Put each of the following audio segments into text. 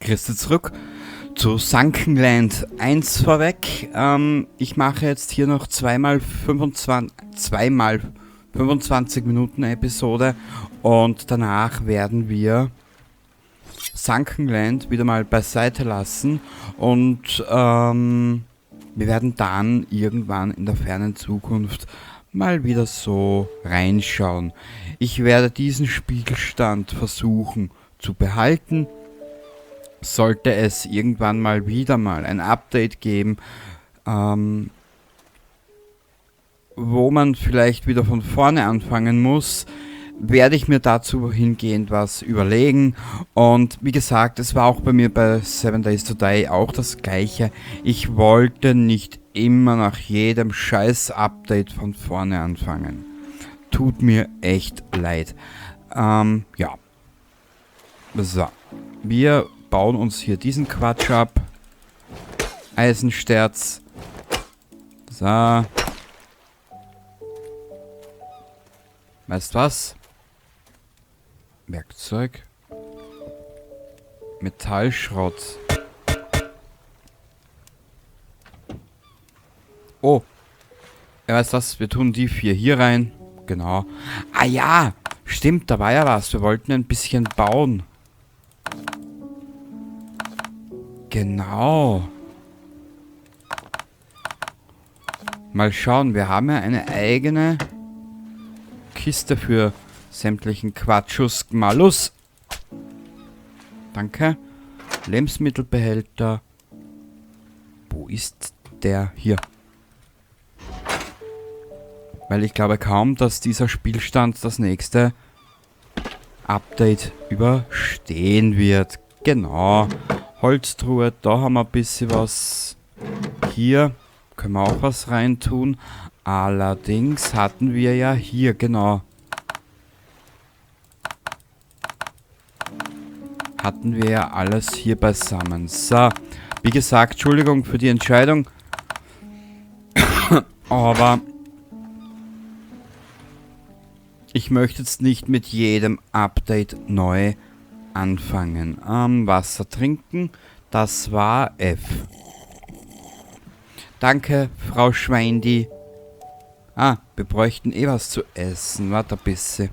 Christi zurück zu Sunkenland 1 vorweg. Ich mache jetzt hier noch 2x 25 Minuten Episode und danach werden wir Sunkenland wieder mal beiseite lassen und wir werden dann irgendwann in der fernen Zukunft mal wieder so reinschauen. Ich werde diesen Spiegelstand versuchen zu behalten. Sollte es irgendwann mal wieder mal ein Update geben, wo man vielleicht wieder von vorne anfangen muss, werde ich mir dazu hingehend was überlegen. Und wie gesagt, es war auch bei mir bei 7 Days to Die auch das Gleiche. Ich wollte nicht immer nach jedem scheiß Update von vorne anfangen. Tut mir echt leid. Ja. So. Wir bauen uns hier diesen Quatsch ab. Eisensterz. So. Weißt was? Werkzeug. Metallschrott. Oh. Ja, weißt was? Wir tun die 4 hier rein. Genau. Ah ja! Stimmt, da war ja was. Wir wollten ein bisschen bauen. Genau. Mal schauen, wir haben ja eine eigene Kiste für sämtlichen Quatschus Malus. Danke. Lebensmittelbehälter. Wo ist der? Hier. Weil ich glaube kaum, dass dieser Spielstand das nächste Update überstehen wird. Genau. Holztruhe, da haben wir ein bisschen was. Hier können wir auch was reintun. Allerdings hatten wir ja hier, genau. Hatten wir ja alles hier beisammen. So, wie gesagt, Entschuldigung für die Entscheidung. Aber ich möchte jetzt nicht mit jedem Update neu anfangen. Wasser trinken, das war F. Danke, Frau Schweindi. Ah, wir bräuchten eh was zu essen. Warte ein bisschen.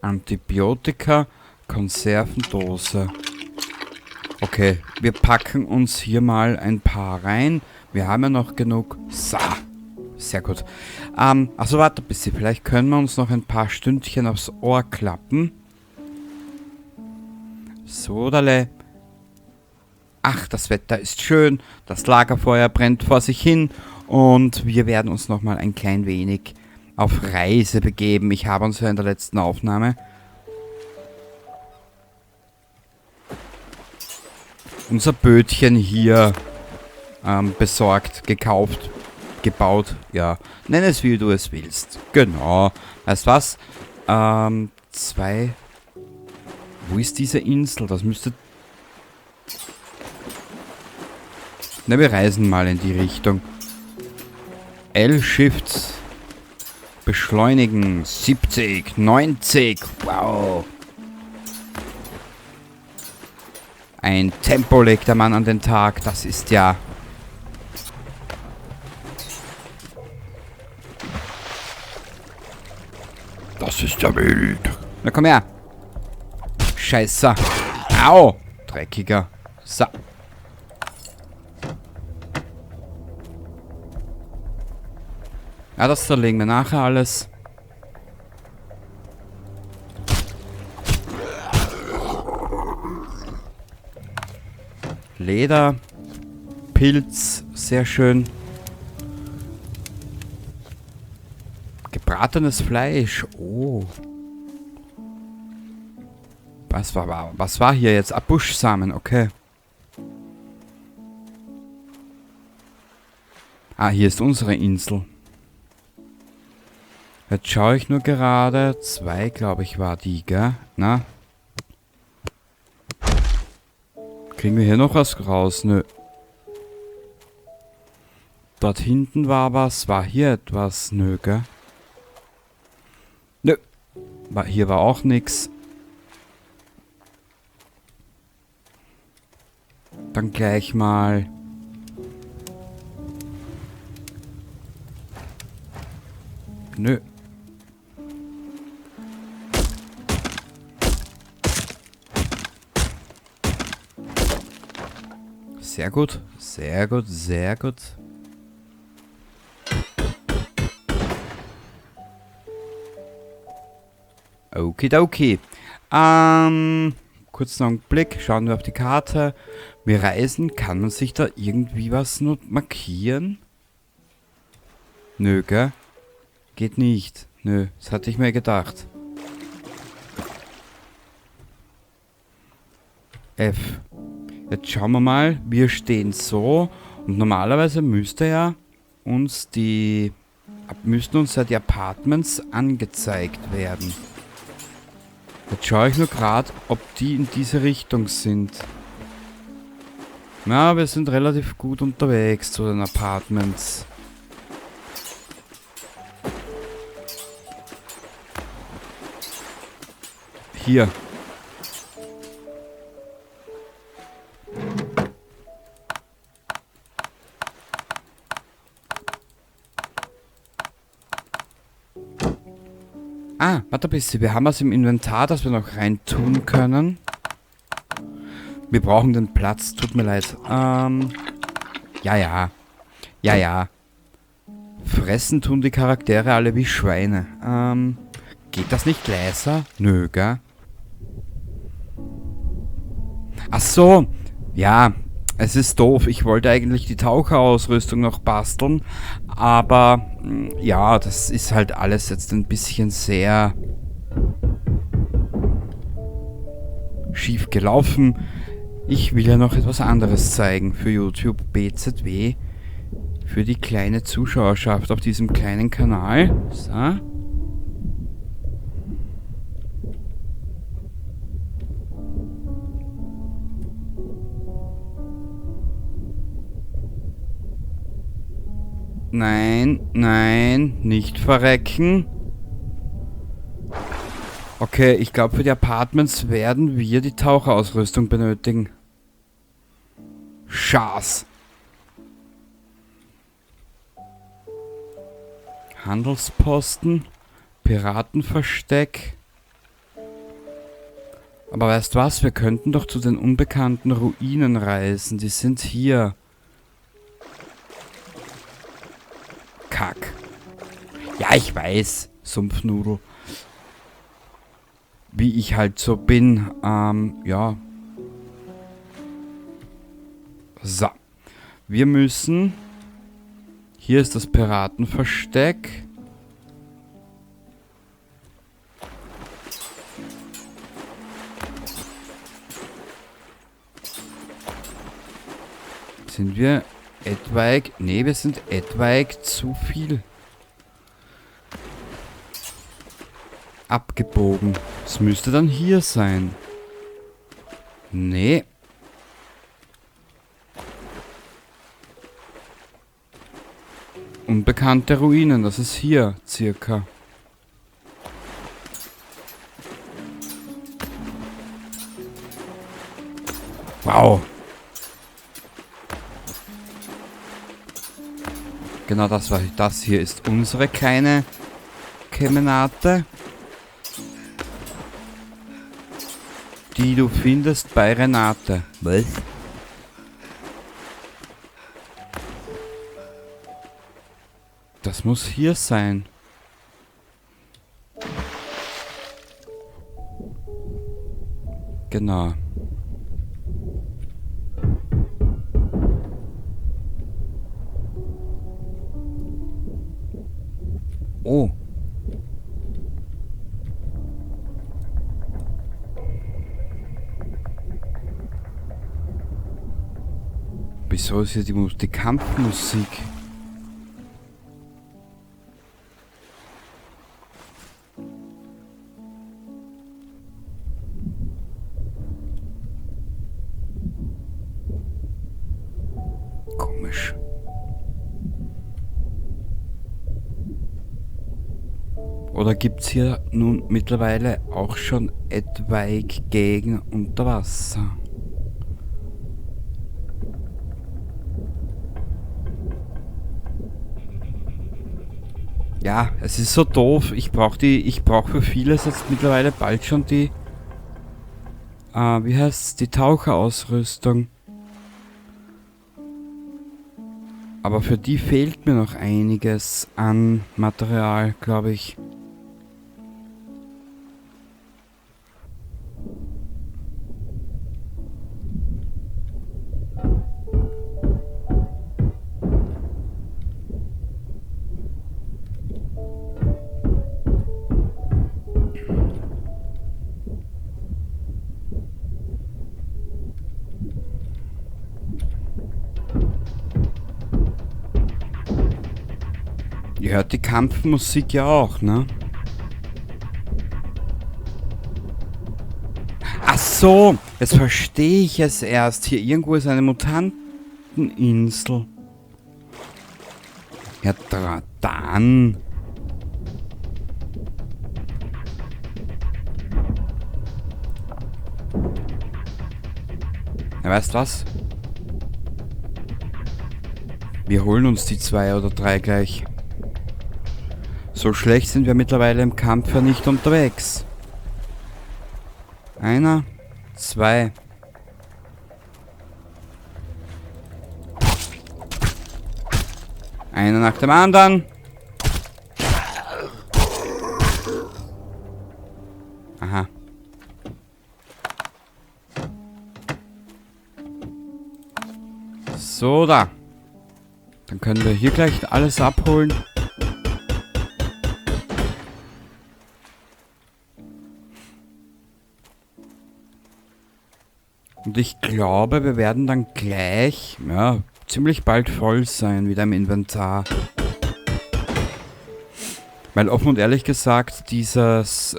Antibiotika, Konservendose. Okay, wir packen uns hier mal ein paar rein. Wir haben ja noch genug. So, sehr gut. Also warte ein bisschen, vielleicht können wir uns noch ein paar Stündchen aufs Ohr klappen. So, dale. Ach, das Wetter ist schön. Das Lagerfeuer brennt vor sich hin. Und wir werden uns nochmal ein klein wenig auf Reise begeben. Ich habe uns ja in der letzten Aufnahme unser Bötchen hier besorgt, gekauft, gebaut. Ja, nenn es wie du es willst. Genau. Weißt was? 2. Wo ist diese Insel? Das müsste... Na, wir reisen mal in die Richtung. L-Shift. Beschleunigen. 70, 90. Wow. Ein Tempo legt der Mann an den Tag. Das ist ja... Das ist ja wild. Na komm her. Scheiße. Au. Dreckiger. So. Ja, das zerlegen wir nachher alles. Leder. Pilz. Sehr schön. Gebratenes Fleisch. Oh. Was war hier jetzt? Ah, Buschsamen, okay. Ah, hier ist unsere Insel. Jetzt schaue ich nur gerade. 2, glaube ich, war die, gell? Na? Kriegen wir hier noch was raus? Nö. Dort hinten war was. War hier etwas? Nö, gell? Nö. Hier war auch nix. Dann gleich mal... Nö. Sehr gut, sehr gut, sehr gut. Okidoki. Kurzen Augenblick, schauen wir auf die Karte. Wir reisen, kann man sich da irgendwie was noch markieren? Nö, gell? Geht nicht. Nö, das hatte ich mir gedacht. F. Jetzt schauen wir mal, wir stehen so und normalerweise müsste ja uns die, müssten uns ja die Apartments angezeigt werden. Jetzt schaue ich nur grad, ob die in diese Richtung sind. Na, wir sind relativ gut unterwegs zu den Apartments. Hier. Ah, warte ein bisschen. Wir haben was im Inventar, das wir noch rein tun können. Wir brauchen den Platz. Tut mir leid. Ja, ja. Ja, ja. Fressen tun die Charaktere alle wie Schweine. Geht das nicht leiser? Nö, gell? Ach so. Ja, es ist doof. Ich wollte eigentlich die Taucherausrüstung noch basteln. Aber, ja, das ist halt alles jetzt ein bisschen sehr schief gelaufen. Ich will ja noch etwas anderes zeigen für YouTube BZW. Für die kleine Zuschauerschaft auf diesem kleinen Kanal. So. Nein, nein, nicht verrecken. Okay, ich glaub, für die Apartments werden wir die Taucherausrüstung benötigen. Schaß. Handelsposten, Piratenversteck. Aber weißt du was? Wir könnten doch zu den unbekannten Ruinen reisen. Die sind hier. Kack. Ja, ich weiß. Sumpfnudel. Wie ich halt so bin. Ja. So. Wir müssen... Hier ist das Piratenversteck. Sind wir etwaig... Nee, wir sind etwaig zu viel abgebogen. Es müsste dann hier sein. Nee. Unbekannte Ruinen, das ist hier circa. Wow. Genau das war das hier ist unsere kleine Kemenate, die du findest bei Renate. Was? Das muss hier sein. Genau. Oh. Wieso ist hier die Kampfmusik? Komisch. Oder gibt es hier nun mittlerweile auch schon etwaig Gegner unter Wasser? Ja, es ist so doof. Ich brauche für vieles jetzt mittlerweile bald schon die, wie heißt's, die Taucherausrüstung. Aber für die fehlt mir noch einiges an Material, glaube ich. Ihr hört die Kampfmusik ja auch, ne? Ach so, jetzt verstehe ich es erst. Hier irgendwo ist eine Mutanteninsel. Ja, dann. Ja, weißt du was? Wir holen uns die 2 oder 3 gleich. So schlecht sind wir mittlerweile im Kampf ja nicht unterwegs. 1, 2. Einer nach dem anderen. Aha. So, da. Dann können wir hier gleich alles abholen. Und ich glaube, wir werden dann gleich, ja, ziemlich bald voll sein wieder im Inventar. Weil offen und ehrlich gesagt, dieses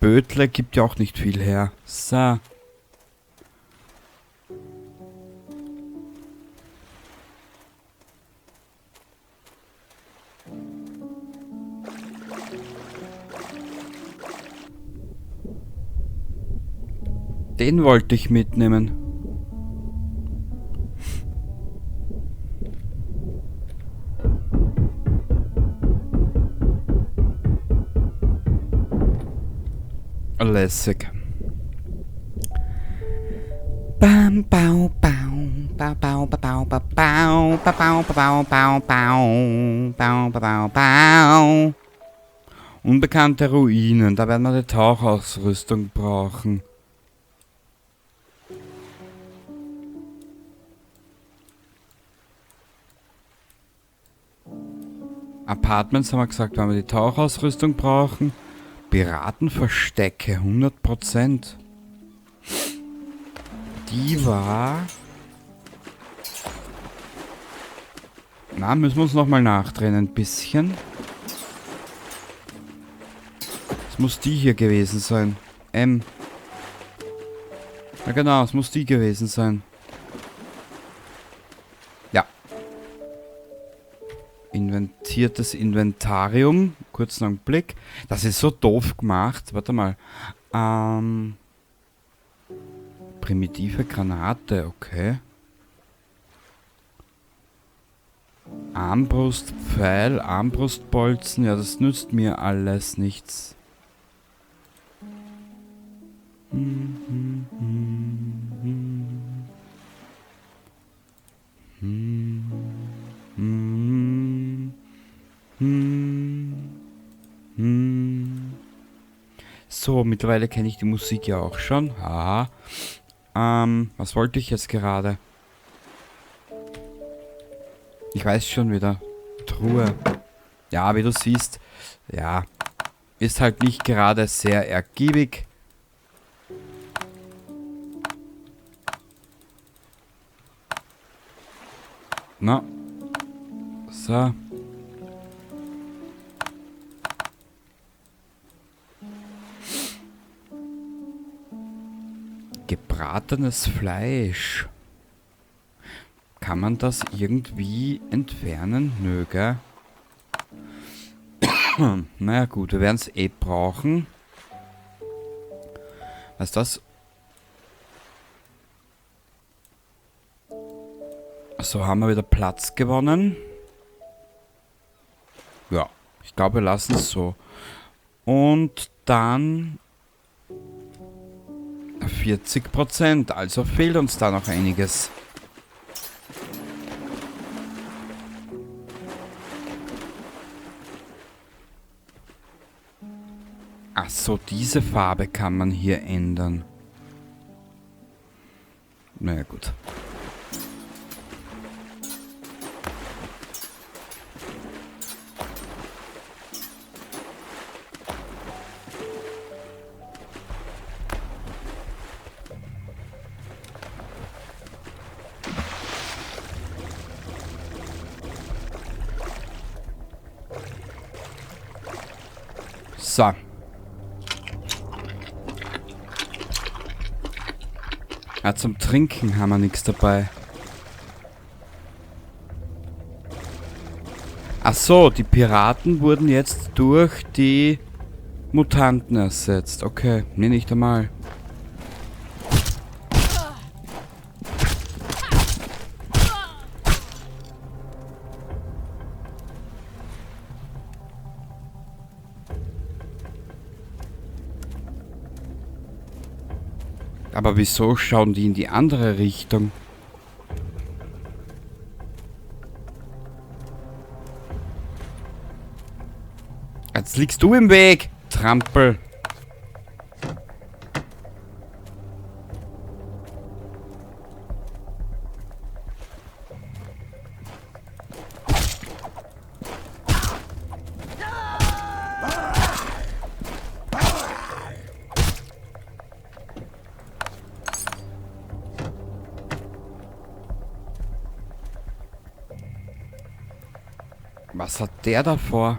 Bötle gibt ja auch nicht viel her. So. Den wollte ich mitnehmen. Lässig. Bam, bau, bau, bau, bau, bau, bau, bau, bau, bau, bau, bau, bau, bau, bau. Unbekannte Ruinen, da werden wir die Tauchausrüstung brauchen. Apartments haben wir gesagt, weil wir die Tauchausrüstung brauchen. Piratenverstecke, 100%. Die war... Na, müssen wir uns nochmal nachdrehen ein bisschen. Es muss die hier gewesen sein. M. Ja genau, es muss die gewesen sein. Ja. Inventiertes Inventarium. Kurzen Augenblick. Das ist so doof gemacht. Warte mal. Primitive Granate, okay. Armbrustpfeil, Armbrustbolzen. Ja, das nützt mir alles nichts. So, mittlerweile kenne ich die Musik ja auch schon. Haha. Was wollte ich jetzt gerade? Ich weiß schon wieder. Truhe. Ja, wie du siehst. Ja. Ist halt nicht gerade sehr ergiebig. Na. So. Gebratenes Fleisch. Kann man das irgendwie entfernen? Nö, gell? Naja gut, wir werden es eh brauchen. Was ist das? So, haben wir wieder Platz gewonnen. Ja, ich glaube, wir lassen es so. Und dann 40%, also fehlt uns da noch einiges. Ach so, diese Farbe kann man hier ändern. Naja, gut. So. Ja, zum Trinken haben wir nichts dabei. Ach so, die Piraten wurden jetzt durch die Mutanten ersetzt. Okay, nee, nicht einmal. Aber wieso schauen die in die andere Richtung? Jetzt liegst du im Weg, Trampel. Was hat der da vor?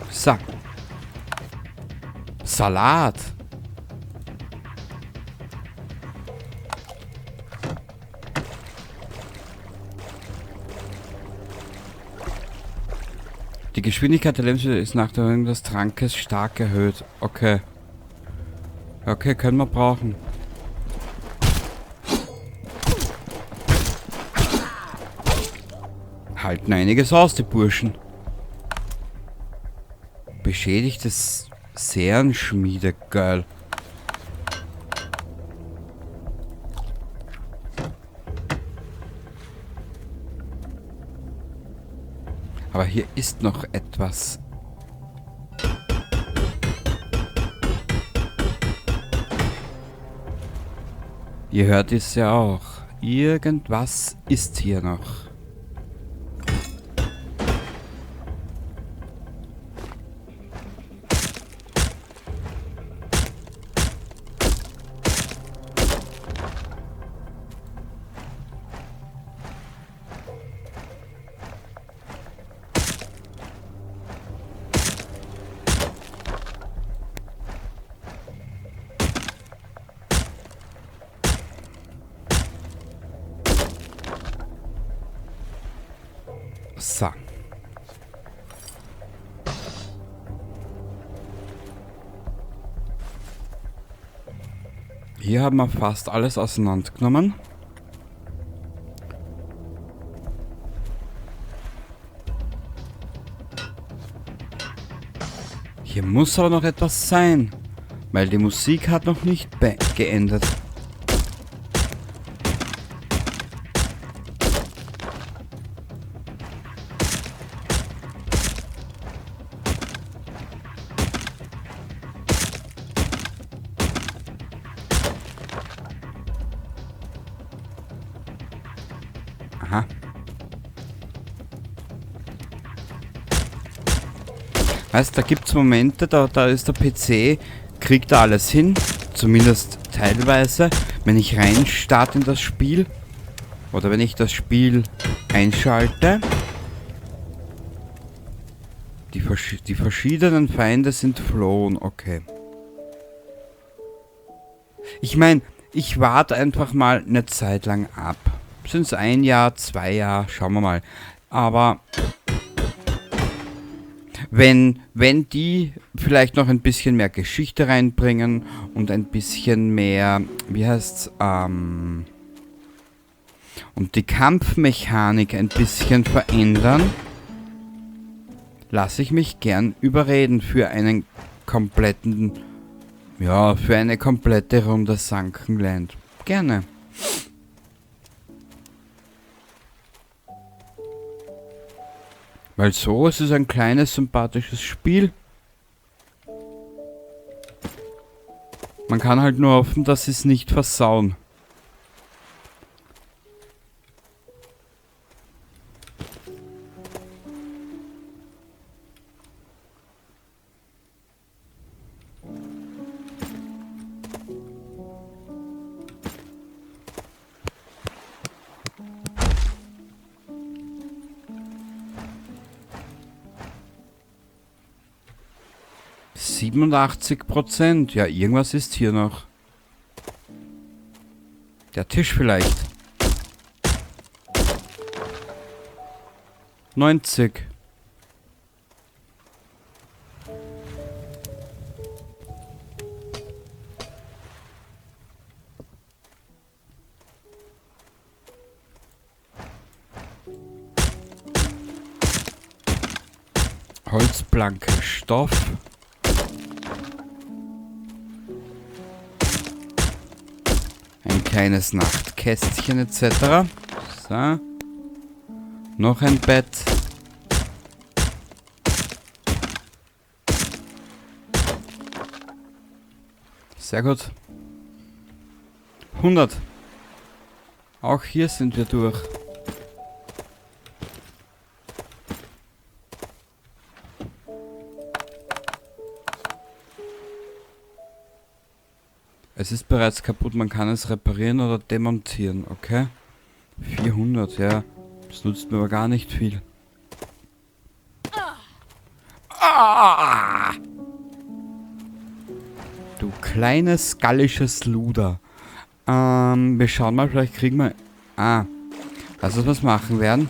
So. Salat. Die Geschwindigkeit der Lebensmittel ist nach der Erhöhung des Trankes stark erhöht. Okay. Okay, können wir brauchen. Halten einiges aus, die Burschen. Beschädigtes Sehrenschmiede, geil. Aber hier ist noch etwas. Ihr hört es ja auch. Irgendwas ist hier noch. So. Hier haben wir fast alles auseinandergenommen. Hier muss aber noch etwas sein, weil die Musik hat noch nicht geendet. Aha. Weißt, da gibt es Momente, da ist der PC, kriegt da alles hin, zumindest teilweise, wenn ich reinstarte in das Spiel oder wenn ich das Spiel einschalte. Die verschiedenen Feinde sind flohen, okay. Ich meine, ich warte einfach mal eine Zeit lang ab. Sind es 1 Jahr, 2 Jahre, schauen wir mal. Aber wenn die vielleicht noch ein bisschen mehr Geschichte reinbringen und ein bisschen mehr, wie heißt's, und die Kampfmechanik ein bisschen verändern, lasse ich mich gern überreden für einen kompletten, ja, für eine komplette Runde Sunkenland. Gerne. Weil so ist es ein kleines, sympathisches Spiel. Man kann halt nur hoffen, dass sie es nicht versauen. %. Ja, irgendwas ist hier noch. Der Tisch vielleicht. 90. Holzplanke, Stoff. Ein kleines Nachtkästchen etc. So. Noch ein Bett. Sehr gut. 100. Auch hier sind wir durch. Es ist bereits kaputt, man kann es reparieren oder demontieren, okay? 400, ja. Das nutzt mir aber gar nicht viel. Ah! Du kleines gallisches Luder. Wir schauen mal, vielleicht kriegen wir... Ah. Weißt du, was wir machen werden?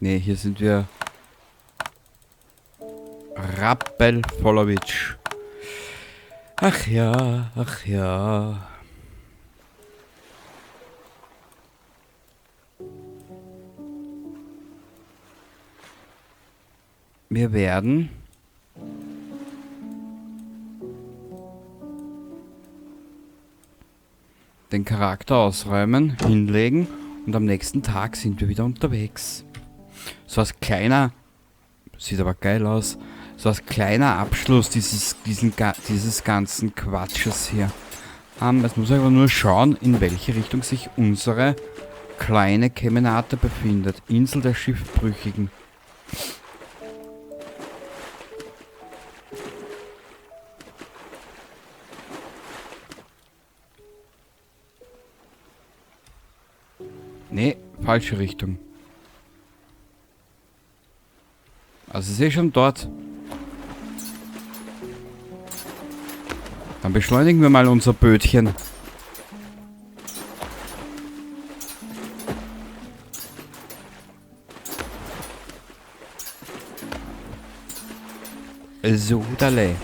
Ne, hier sind wir Rappelvollowitsch. Ach ja, ach ja. Wir werden den Charakter ausräumen, hinlegen und am nächsten Tag sind wir wieder unterwegs. So als kleiner, sieht aber geil aus, so als kleiner Abschluss dieses ganzen Quatsches hier. Jetzt muss ich aber nur schauen, in welche Richtung sich unsere kleine Kemenate befindet. Insel der Schiffbrüchigen. Ne, falsche Richtung. Also ich sehe schon dort. Dann beschleunigen wir mal unser Bötchen. So, dale.